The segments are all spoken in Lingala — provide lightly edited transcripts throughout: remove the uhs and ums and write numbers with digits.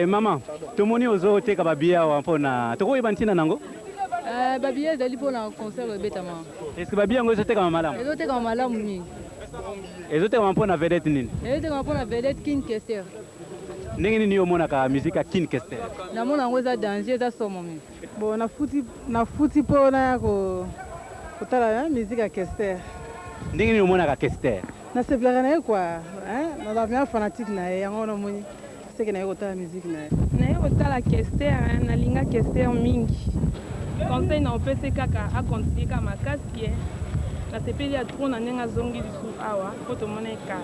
Eh, mama tomoni ozoteka babiye awa mpona tokoyeba ntina nango. Babiye ezali mpona concert ebetama. Est-ce babiye yango ezotekama malamu? Ezotekama malamu mingi. Ezotekama mpona vedette nini? Ezotekama mpona vedette King Kester. Ndenge nini yo omonaka musique ya King Kester? Namona yango eza danger, eza somo mingi. Bon, nafuti mpo naya kotala musique ya Kester. Ndenge nini omonaka Kester? Nasepelaka na ye kua, naza vraiment fanatique na ye. Yango wana omoni seke naye kotala musique na ye. Naye kotala Kester, nalinga Kester mingi. Conseil na opesi kaka acontinue kaka makasi ye. Nasepeli ya trop na ndenge azongi lisusu awa mpo tomona ye kala.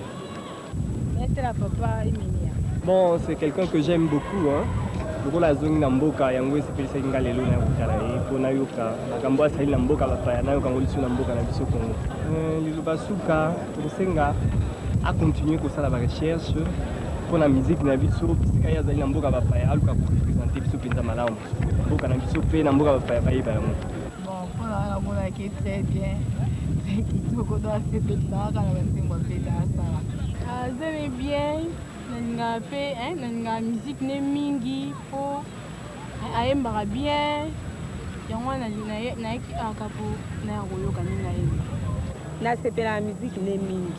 Naetela papa Emilia. Bon, c'est quelqu'un que j'aime beaucoup, hein. Lokola azongi na mboka yango, esepelisaki nga lelo na kotala ye mpo nayoka makambo asali na mboka bapaya, nayoka yango lisusu na mboka na biso Congo. Liloba suka, tokosenga acontinue kosala barecherche mpo na musique na biso. Bisika ye azali na mboka bapaya, aluka koreprésenter biso mpenza malamu, mboka na biso mpe na mboka bapaya bayeba yango. Bon, mpona wana namonaki très bien, très kitoko. To asepelisaka kaka na banzembo apeta asala. Aza bien, nalingaka mpe, nalingaka musique ne mingi mpo ayembaka bien. Yango wana nayaki aka mpo naya koyoka ndenge ayemba. Nasepelaka musique ne mingi,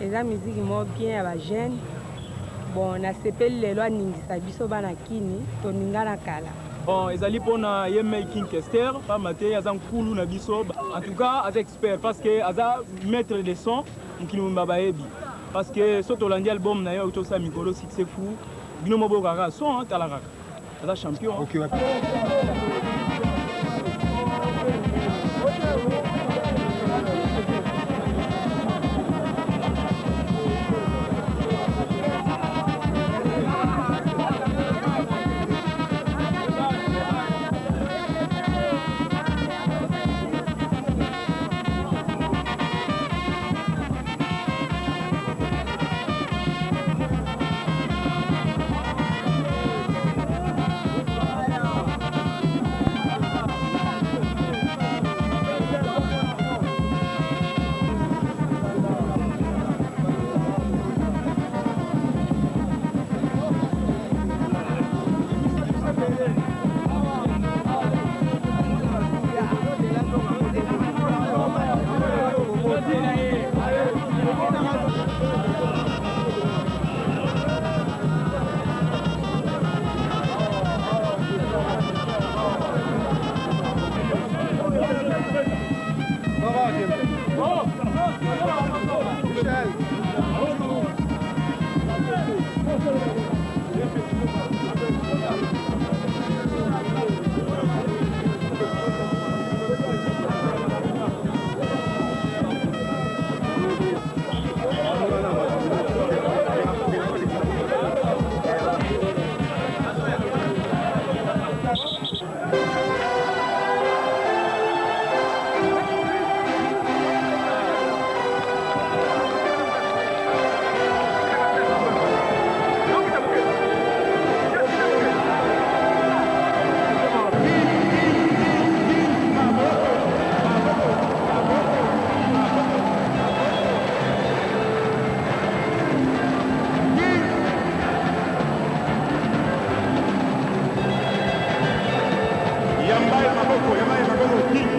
eza musique moko bien ya bajeune. Bon, nasepeli lelo aningisa biso bana Kini toningana kala. Bon, ezali mpona ye mei King Kester, pamba te aza nkulu na biso. En tout cas aza expert parce que aza maître de son, mokili mobimba bayebi, parce que so tolandi album na ye oyo tosala mikolo, Succès Fou, bino mo boyokaka son, tala kaka, aza champion. Okay. Yambaye maboko, yambaye maboko, King.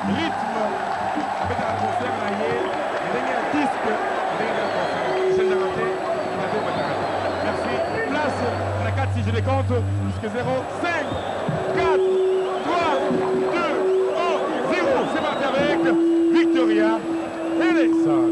Rythme abetaka concert na ye ndenge ya disque, ndenge ya concert echangeaka te, ata omataka te. Merci. Place na kati, je décompte jusque 0. 5, 4, 3, 2, 1, 0. C'est parti avec Victoria Eleison.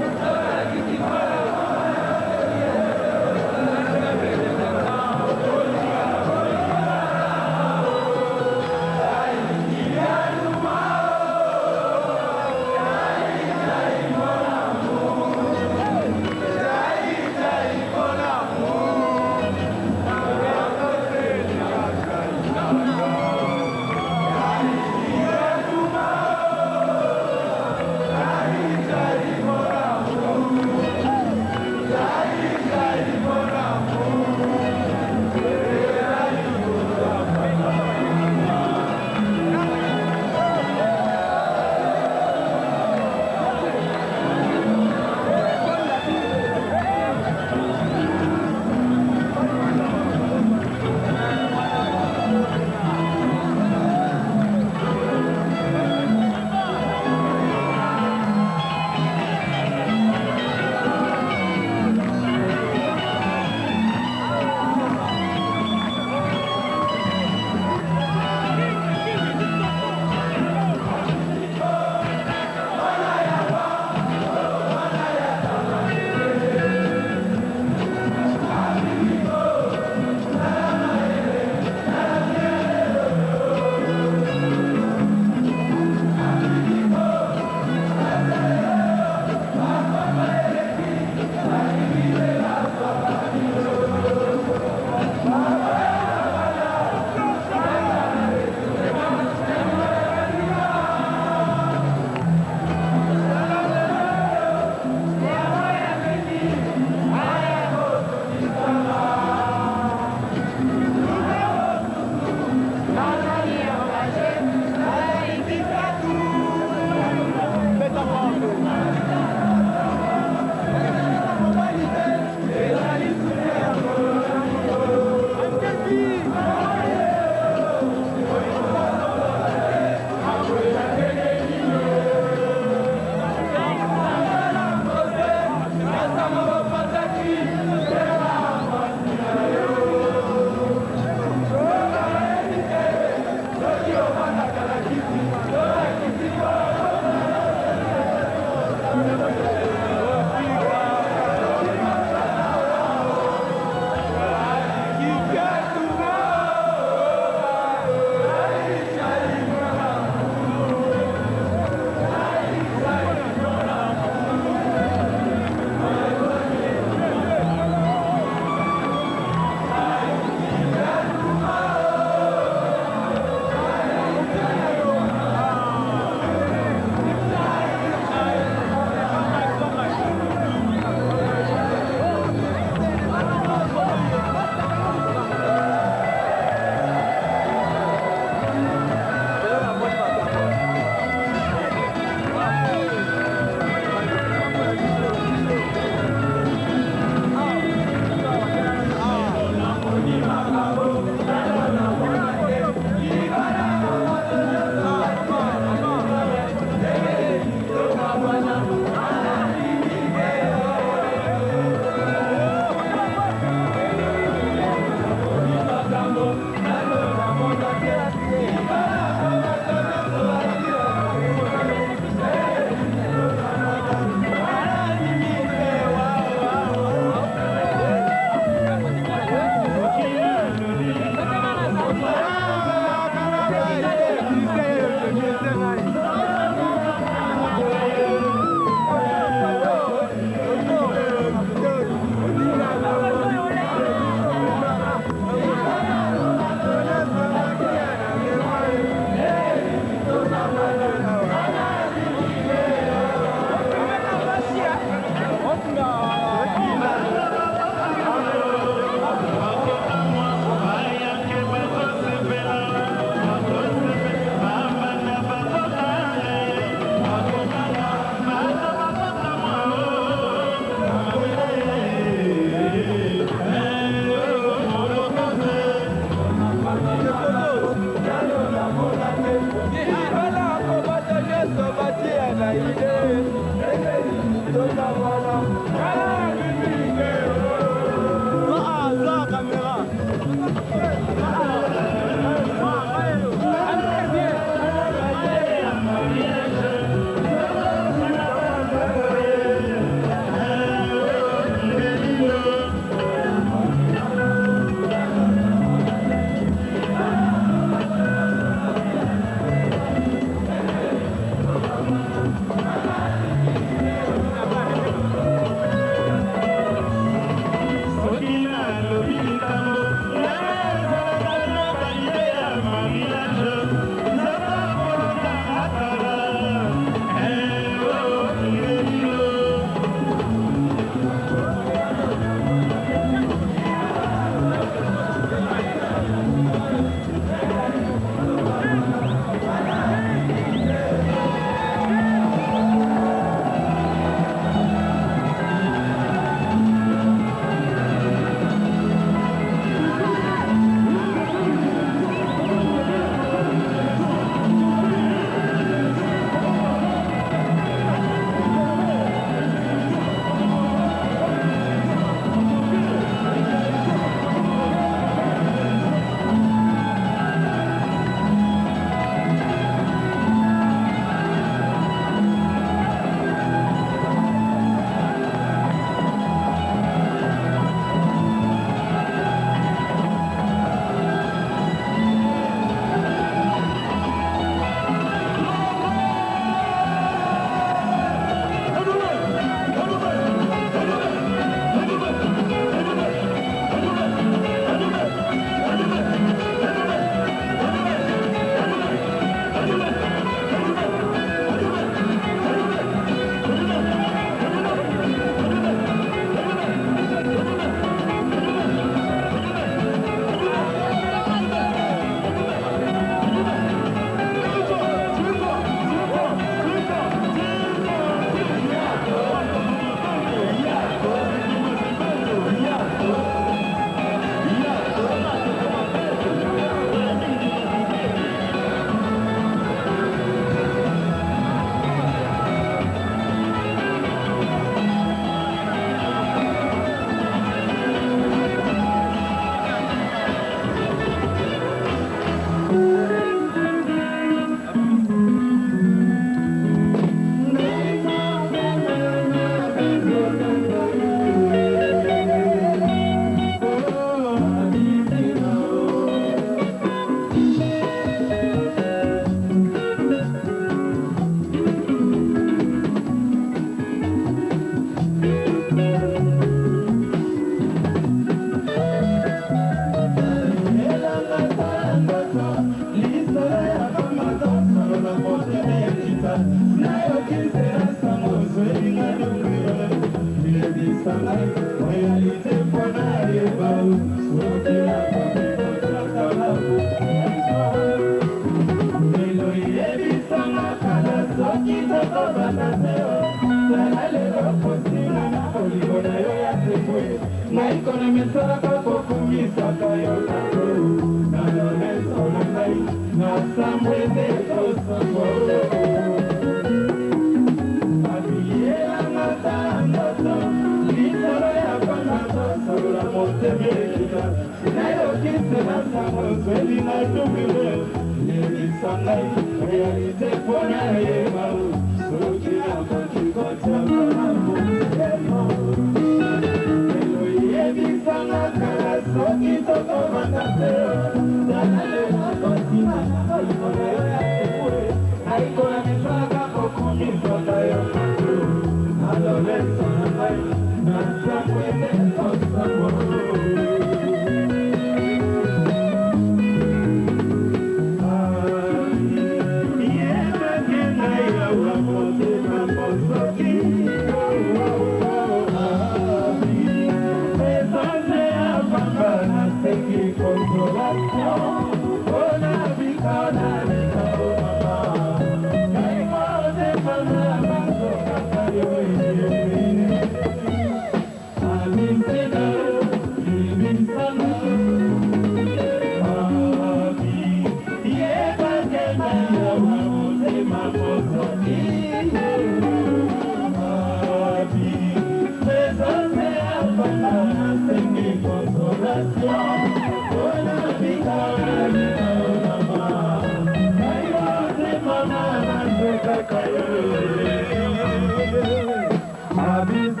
Ah!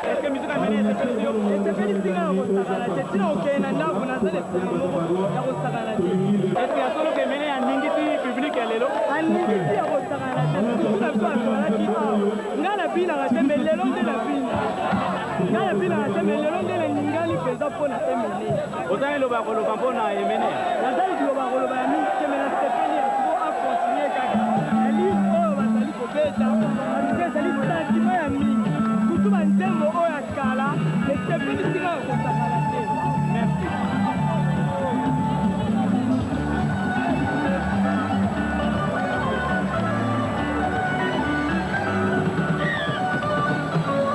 Est-ce que musique amene esepelisi yo? Esepelisi nga na kosakana te, ntina kokende na ndako naza na esengo moko ya kosakana te. Est-ce que ya solo ke Emeneya aningisi public ya lelo? Aningisi ya kosakana te, surtout na biso bato tozalaki awa. Nga nabinaka te mais lelo nde nabina. Nga nabinaka te mais lelo nde naningani mpenza mpo na Emeneya. Oza na liloba ya koloba mpo na Emeneya? Naza liloba ya koloba ya mingi te mais nasepeli ya trop, a continuer kaka na live oyo bazali kobeta. En tout cas ezali sentiment ya mingi, surtout ba nzembo oyo ya kala esepelisi nga ya kosakana te. Merci.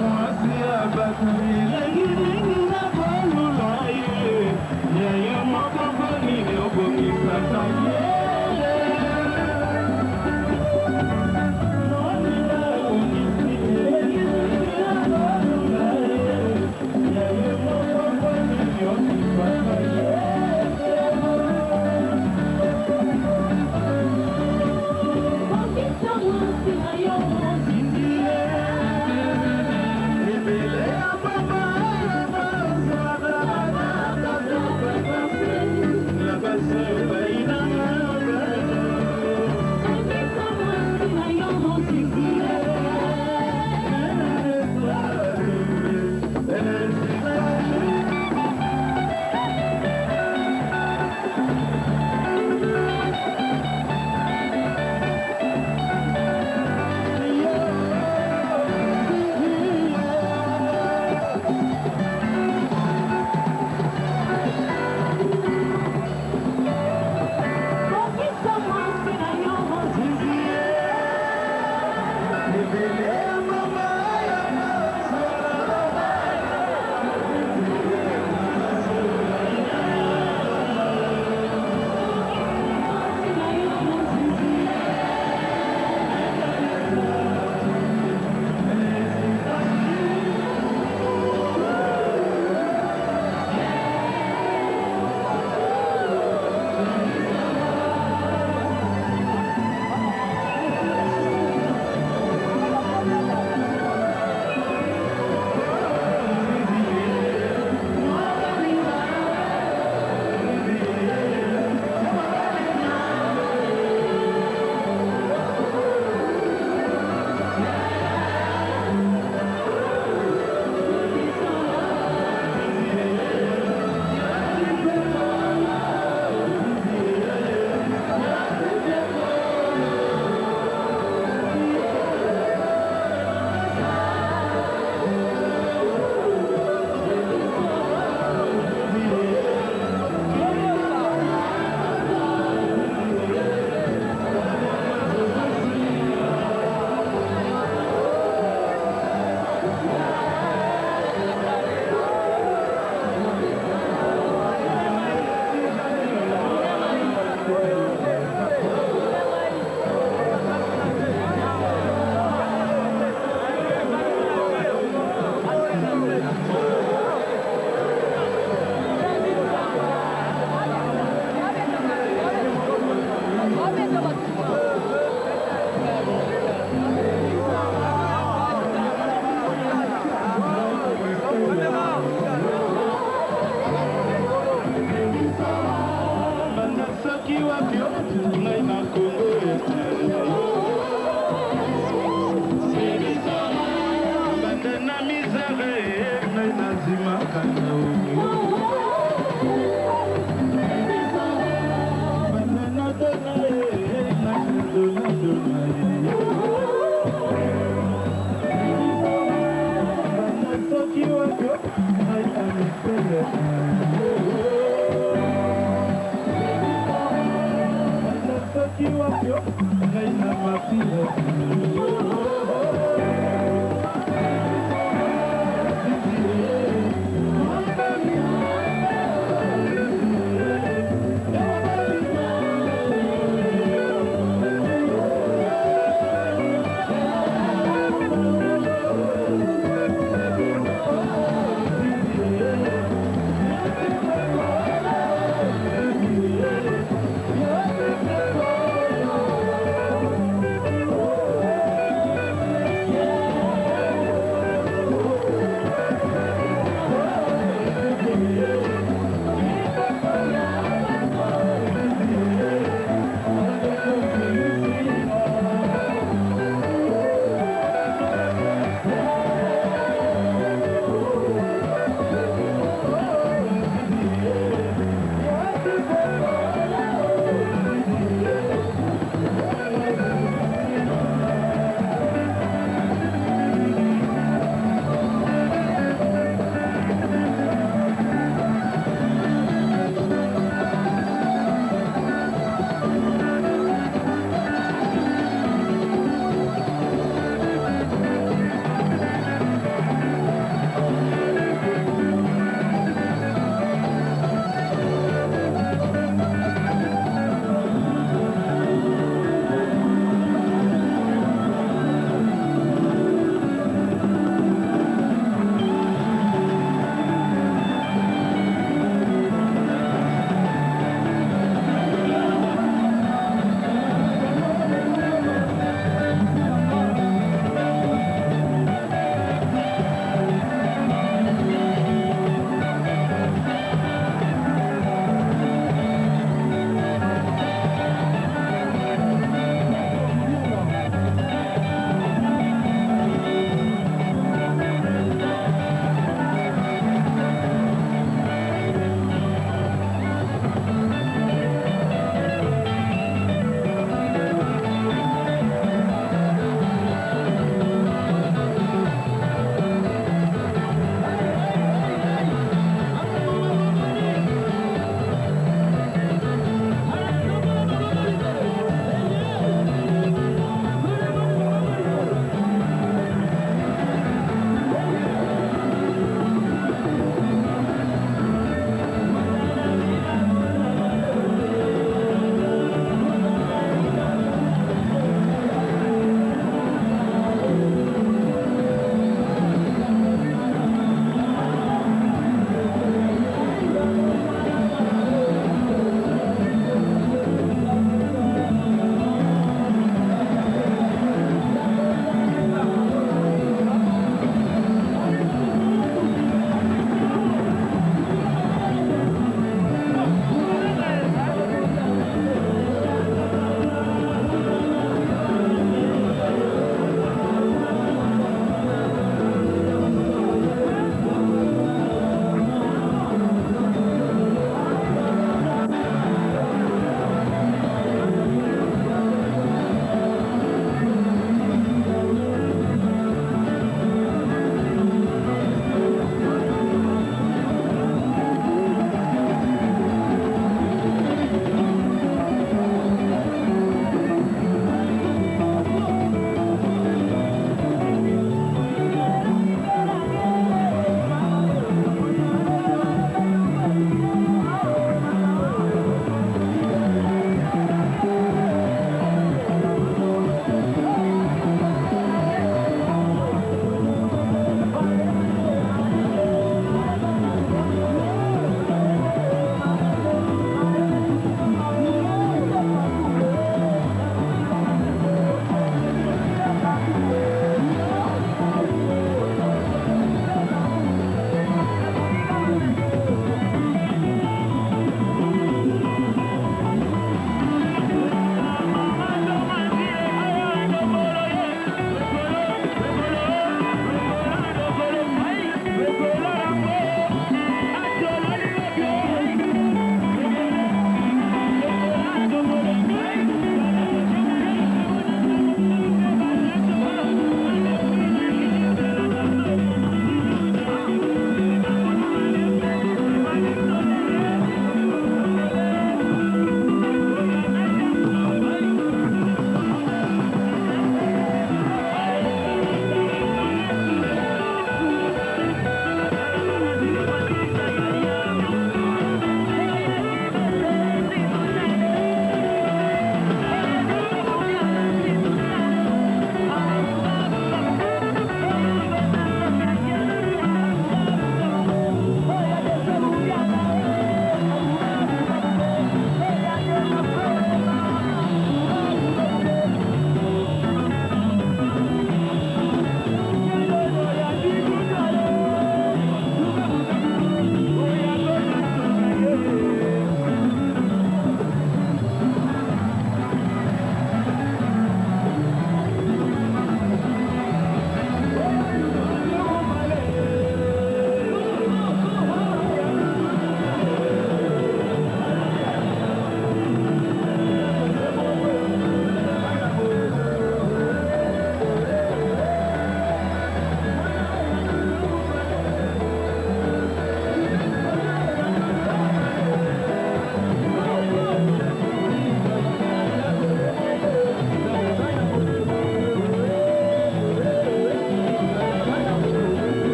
Mwasi ya bato elengi mingi na kolula ye ya yo moko mpo nini obongisaka ye.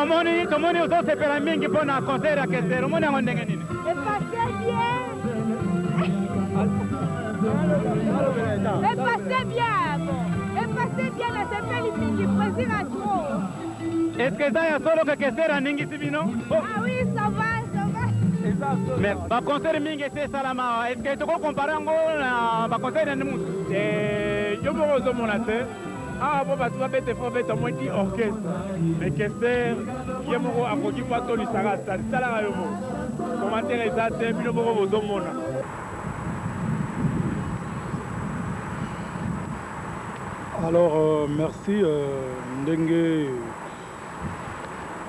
Tomoni tomoni ozosepela mingi mpo na concert ya Kester, omoni yango ndenge nini? Epasse bien. Epasse bien. Bon. Epasse bien nasepeli mingi plaisir à trop. Est-ce que eza ya solo ke Kester aningisi bino? Ah oui, ça va, ça va. Mais ba concert mingi esi esalama awa, est-ce que toko comparer yango na ba concert ya mutu? Eh, yo moko ozomona te awa mpo bato babeta fo babeta moins di orchestre mais Kester ye moko akoki mpo atolisaka stade talaka yo moko commentaire eza te bino moko bozomona. Alors euh, merci euh, ndenge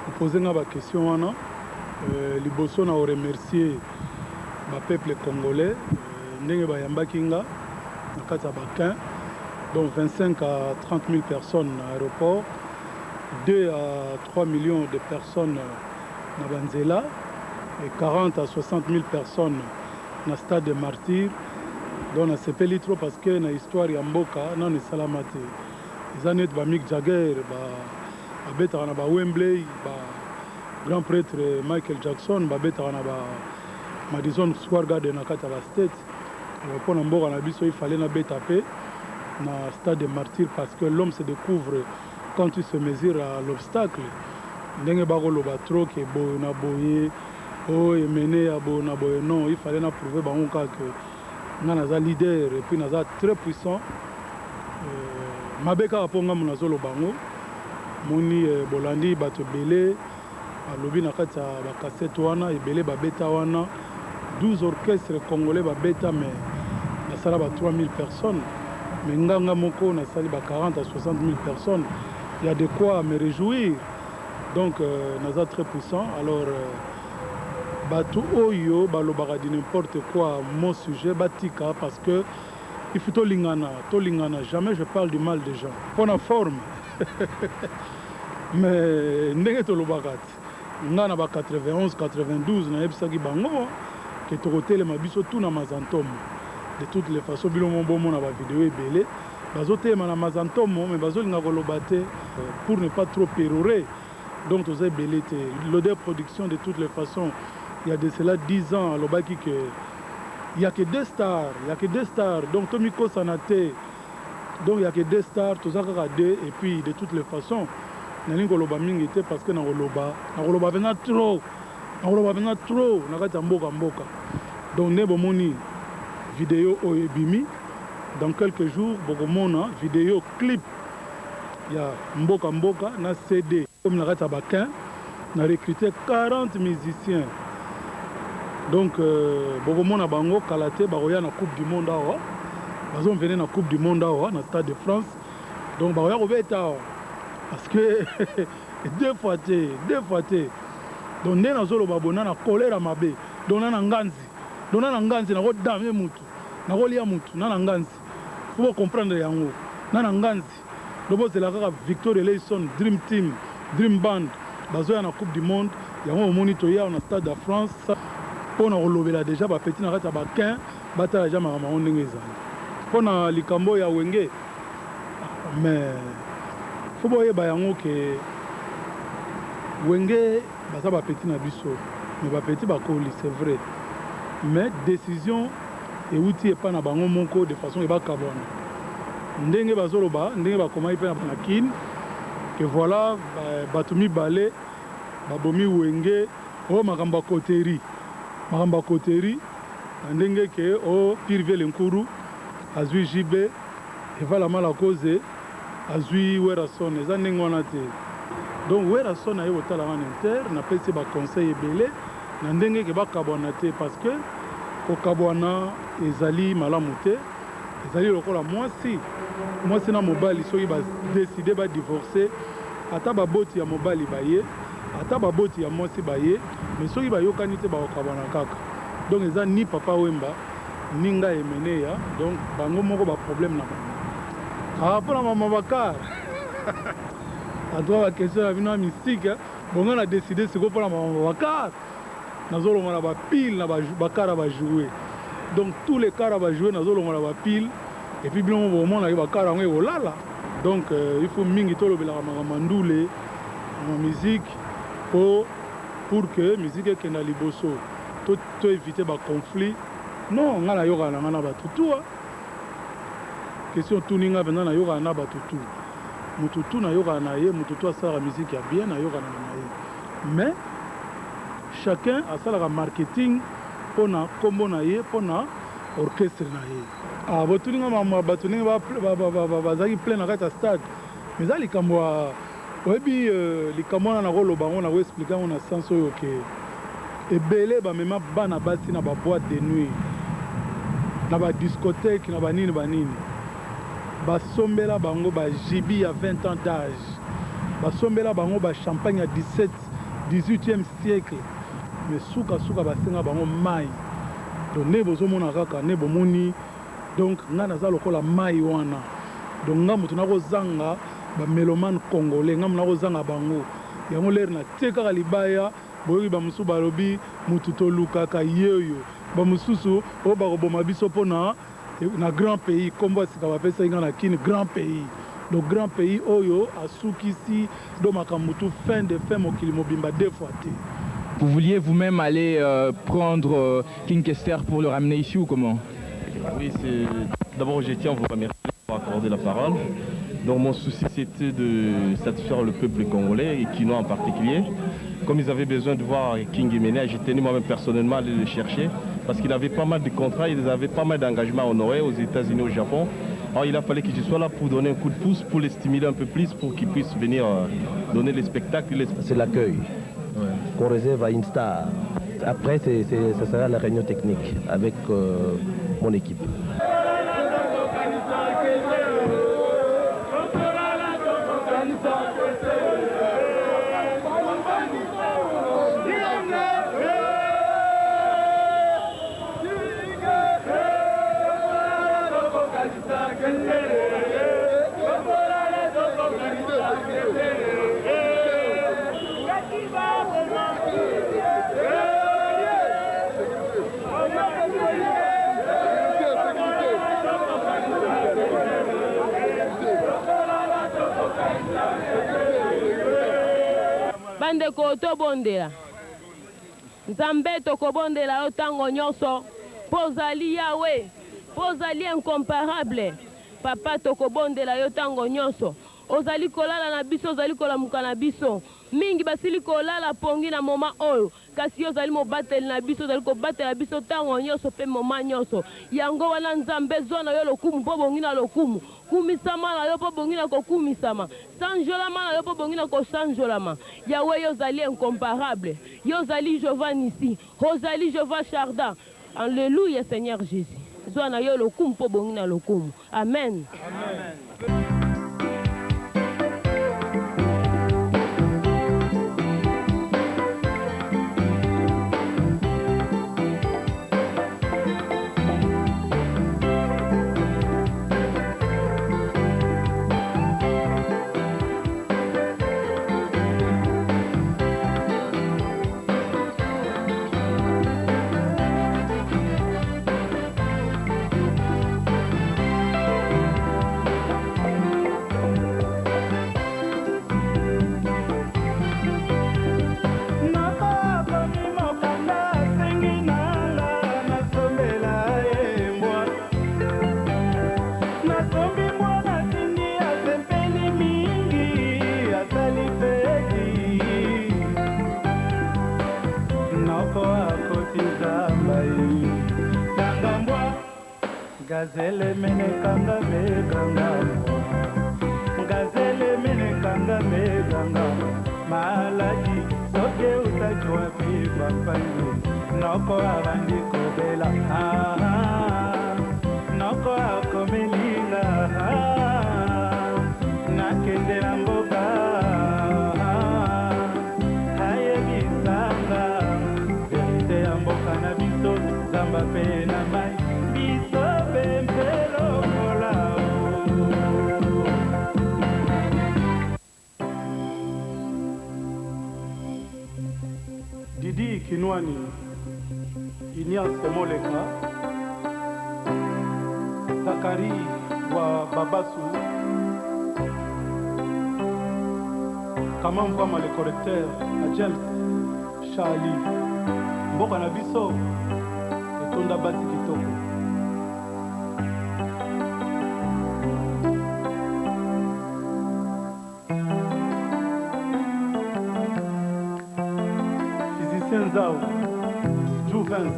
opose nga ba question wana euh, liboso na oremercier ba peuple congolais euh, ndenge bayambaki nga na kati ya bakin donc 25 à 30 000 personnes na aéroport 2 à 3 millions de personnes na banzela et 40 à 60 000 personnes na stade de martyr donc nasepeli trop parce que na histoire ya mboka nano esalama te eza neti ba Mick Jagger babetaka na ba Wembley ba grand prêtre Michael Jackson babetaka na ba Madison Square Garden na kati ya ba state alors mpo na mboka na biso il fallait nabeta mpe na stade de martyr parce que l'homme se découvre quand tu se mesure à l'obstacle ndenge bakoloba trop ke boye na boye oyo emene ya boye na boye non il fallait na prouver bango kaka que nga naza leader et puis naza très puissant euh, mabe kaka mpo ngambo nazoloba yango moni euh, bolandi bato ebele balobi na kati ya bakasete wana ebele babeta wana 12 orchestre congolais babeta mais basala ba 3000 personnes mais nganga moko nasali ba 40 à 60 000 personnes il y a de quoi me réjouir donc euh, naza très puissant alors euh, bato oyo balobaka du n'importe quoi mon sujet batika parce que il faut tolingana tolingana jamais je parle du mal des gens mpo na forme mais ndenge tolobaka te nga na ba 91 92 nayebisaki bango ke tokotelema biso tu na mazantomo de toutes les façons bino mo bomona bavideo ebele bazotelema na mazantomo mais bazolinga koloba te pour ne pas trop pérorer donc toza ebele te loder production de toutes les façons il y a de cela 10 ans alobaki que il y a que deux stars il y a que deux stars donc tomikosana te donc il y a que deux stars toza kaka deux et puis de toutes les façons nalingi koloba mingi te parce que nakoloba nakoloba mpenza trop nakoloba mpenza trop na kati ya mboka mboka donc nde bomoni video oyo ebimi dans quelques jours bokomona video clip ya mboka mboka na cd komi na kati ya bakin na recruter 40 musiciens donc euh, bokomona bango kala te bakoya na coupe du monde awa bazomvene na coupe du monde awa na stade de france donc bakoya kobeta awa parce que deux fois te deux fois te donc nde nazoloba bona na kolera mabe donc na na nganzi donc na na nganzi nakodame mutu nakolia mutu na na nganzi fo bocomprendre yango na na nganzi donc bozela kaka victor eleison dream team dream band bazoya na coupe du monde yango omoni toya na stade ya france mpo na kolobela deja bapeti na kati ya bakin batala deja makambo yango ndenge ezali mpo na likambo ya wenge mais fo boyeba yango ke wenge baza bapeti na biso mais bapeti bakoli c'est vrai mais décision euti epai na bango moko de façon ebakabwana ndenge bazoloba ndenge bakomaki mpe na kine ke voilà bato mibale babomi wenge oyo makambo ya koteri makambo ya koteri na ndenge ke o pirvele nkuru azwi jb evala malakoze azwi werason eza ndenge wana te donc werason aye kotala nga na inter napesi baconseil ebele na ndenge ke bakabwana te parce que kokabwana ezali malamu te ezali lokola mwasi mwasi na mobali soki badeside badivorce ata baboti ya mobali baye ata baboti ya mwasi baye mais soki bayokani te bakokabwana kaka donc eza ni papa wemba ni ngai emeneya donc bango moko baproblème na bango ah mpona mama bakar en baquestion na bino ya mystique bongo na décide sikoyo mpona mama bakar nazolongola bapile na bakara bajoue donc tous les kara bajoue nazolongola bapile et puis bino bomonaki bakara yango ekolala donc euh, il faut mingi tolobelaka makambo ya ndule na musique. Po pour que musique ekenda liboso to to eviter ba conflits. Non nga nayokaka na nga na batu tout hein. Question otuni nga penza nayokaka na batu tout. Mutu tout nayokaka na ye, mutu tout asalaka musique ya bien nayokanaka na ye. Mais chacun asalaka marketing pona kombo na ye, pona orchestre na ye. Ah botuni nga makambo ya batu ndenge ba bazalaki plein na kati ya stade mais eza likambo ya oyebi likambo wana nako loba yango nako expliquer yango na sens oyo ke ebele ba mema bana basi na ba boite de nuit na ba discothèque na ba nini ba nini ba sombela bango ba jibi ya 20 ans d'age ba sombela bango ba champagne ya 17 18 ème siècle mais suka suka ba senga bango mayi donc nde bozo mona kaka nde bomoni donc nga naza lokola mayi wana donc nga mutu nako zanga ba melomane congolais nga mutu nako zanga bango yango lere na tie kaka libaya boyoki ba mosusu balobi mutu tolukaka yeyo ba mosusu oyo bako boma biso pona na grand pays kombo ya sika bapesaki nga na kin grand pays donc grand pays oyo asukisi do makambo tout fin de fin mokili mobimba deux fois te. Vous vouliez vous-même aller prendre King Kester pour le ramener ici ou comment? Oui, c'est d'abord je tiens à vous remercier pour accorder la parole. Donc mon souci c'était de satisfaire le peuple congolais et Kinois en particulier. Comme ils avaient besoin de voir King Emeneya, j'ai tenu moi-même personnellement à aller le chercher parce qu'il avait pas mal de contrats, il avait pas mal d'engagements à honorer aux États-Unis, au Japon. Alors il a fallu que je sois là pour donner un coup de pouce, pour les stimuler un peu plus, pour qu'ils puissent venir donner les spectacles. Les... C'est l'accueil qu'on réserve à une star. Après, ça sera la réunion technique avec mon équipe. Bandeko tobondela. Nzambe tokobondela yo tango nyonso mpo ozali Yahweh, mpo ozali incomparable. Papa tokobondela yo tango nyonso. Ozali kolala na biso, ozali kolamuka na biso. Mingi basili kolala pongi na moma oyo, kasi yo ozali mobateli na biso, ozali kobatela biso tango nyonso pe moma nyonso. Yango wana Nzambe, zwa na yo lokumu mpo bongi na lokumu. Kumisama na yo mpo bongi na kokumisama. Sanjolama na yo mpo bongi na kosanjolama. Yahweh, yo ozali incomparable. Yo ozali Jehovah Nissi, ozali Jehovah Chardin. Alléluia Seigneur Jésus. Zwa na yo lokumu mpo bongi na lokumu. Amen. Amen. Gazelle mene kanga me kanga mbwa. Gazelle mene kanga me kanga mbwa. Maladi soki eutaki wapi bampangi. Noko abandi kobela. Ah, ah. Noko akomelinga. Ah, nakende na mboka. Ah, ayebisanga verite ya mboka na biso, zamba pe na mai. Biso pe mpe lokola. Didi Kinwani, Ignace Moleka, Zakari wa Babasu, Kama Mvama le correcteur na James Charlie. Mboka na biso etonda basi kitoko. Physicien Nzao, Juvens,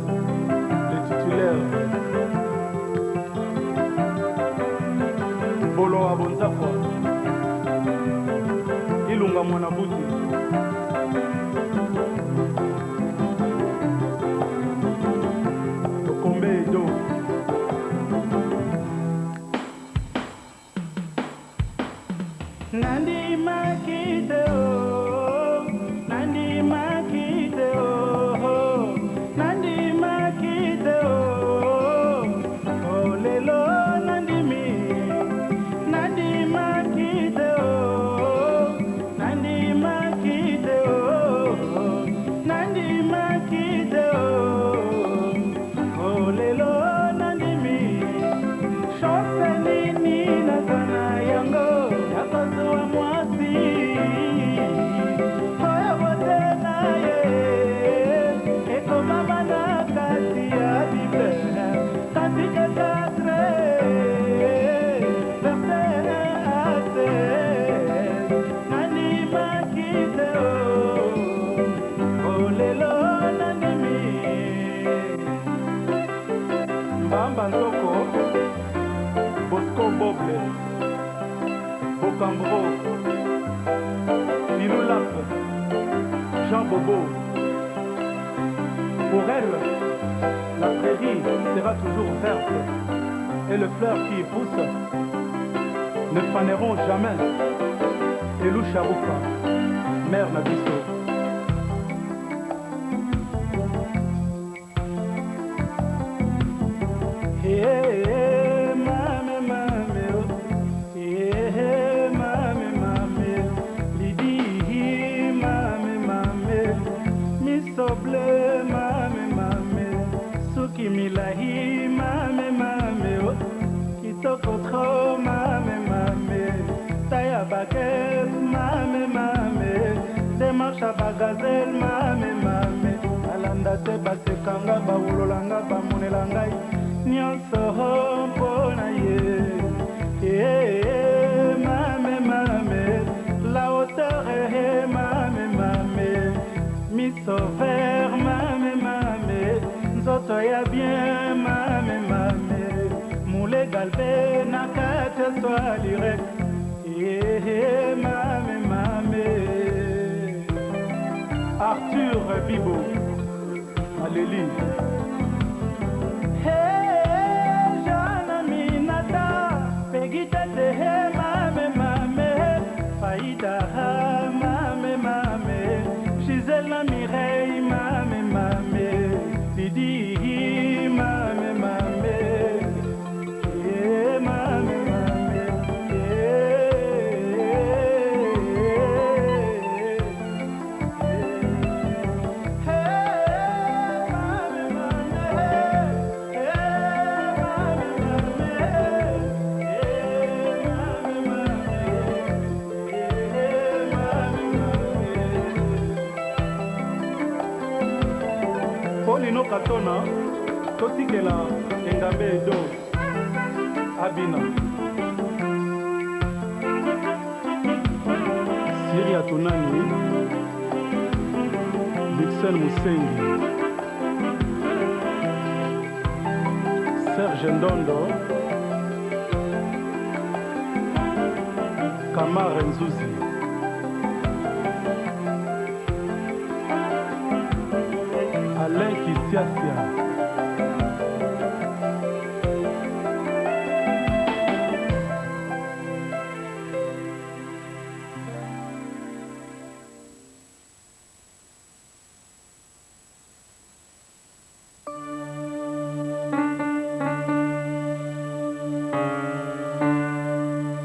le titulaire. Bolo wa Bonzakwa, Ilunga Mwana Buti. Tokombe Edo. Nandimaki te o, nandimaki te o, nandimaki te o, o lelo nandimi, nandimaki te o, nandimaki te o, nandimaki te o, o lelo nandimi. Chance nini naza na yango ya kozwa mwasi oyo bote na ye ekomama na kati ya Bible, Cantique 4 verset 1 à 16. Nandimaki te o, o lelo nandimi. Mbamba Ntoko, Bosco Boble, Bokambro, Pilou Lap, Jean Bobo. Pour elle, la prairie sera toujours verte et les fleurs qui y poussent ne faneront jamais. Elou Charoufa, mère Nabiso. Hey, hey, mame, mame, oh. Hey, hey, mame, mame. Lydie, mame, mame. Miso bleu, mame, mame. Suki milahi, mame, mame, oh. Kitoko trop, mame, mame. Taya baguette, mame, mame. Démarche à bagazelle, mame, mame. Alanda te basekanga, bawulolanga, bamonela ngai nyonso mpo na ye. Eh, mame, mame, la hauteur, eh, mame, mame. Miso vert, mame, mame. Nzoto ya bien, mame, mame. Moule galbe na kati ya swalire. Eh, mame, mame. Arthur Bibo, Aleli. Hey, Jeanne Aminata, Peggy Tete, hey, mame, mame, Faïda, mame, mame, Gisèle na Mireille, mame, mame, Didi, mame, mame, eh, mame, mame, eh, Paulino Katona, totikela engambe Edo abina. Siria Tonani, Luxen Musengi, Serge Ndondo, Kamar Nzuzi. Alain Kisiasia.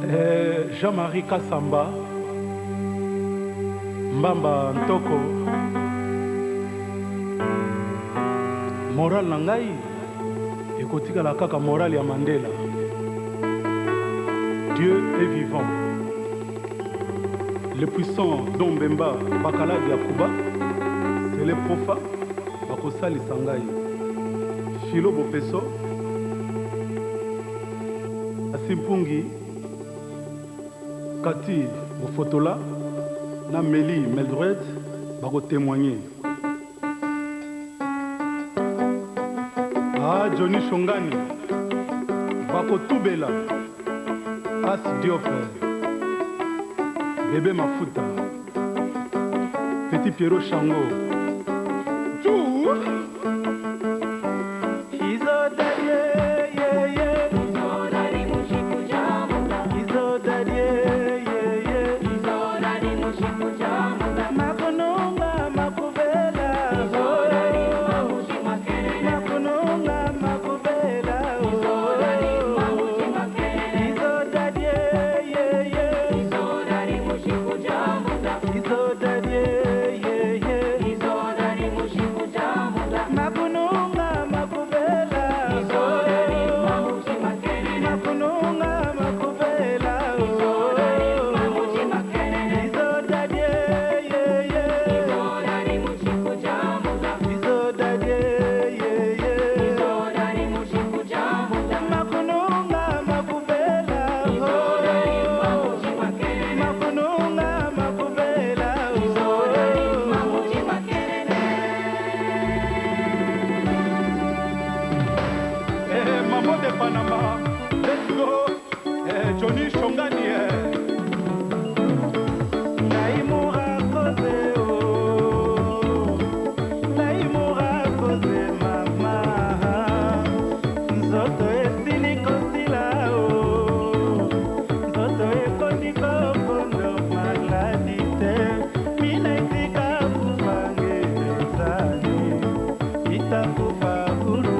Eh, Jean-Marie Kassamba, Mbamba Ntoko, moral na ngai ekotikala kaka moral ya Mandela. Dieu est vivant. Le puissant Don Bemba Bakaladi ya Cuba, Sele Profa bakosalisa ngai. Philo Bopeso, Asimpungi, Cathy Bofotola na Meli Meldred bako témoigner. Ah, Johnny Shongani bakotubela As Diop Bebe Mafuta Petit Pierrot Shango Tchou. Eh, Mambo de Panama, let's go. Eh, Johnny Shongani. Eh. Nzoto esili kosila o, nzoto ekondi kokondo maladi te, mina etika kufa ngelezani itakufa kulu.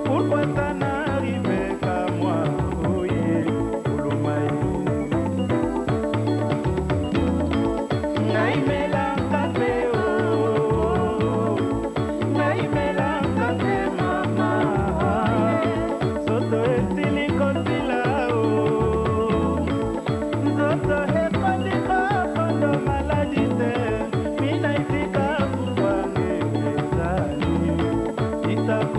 Pourquoi ça n'arrive qu'à moi? Oye kulumai naimelaka mpe o, naimelaka mpe mama, nzoto esili kosila o, nzoto ekondi kokondo maladi te, mina etika kufa ngelezani itakufa.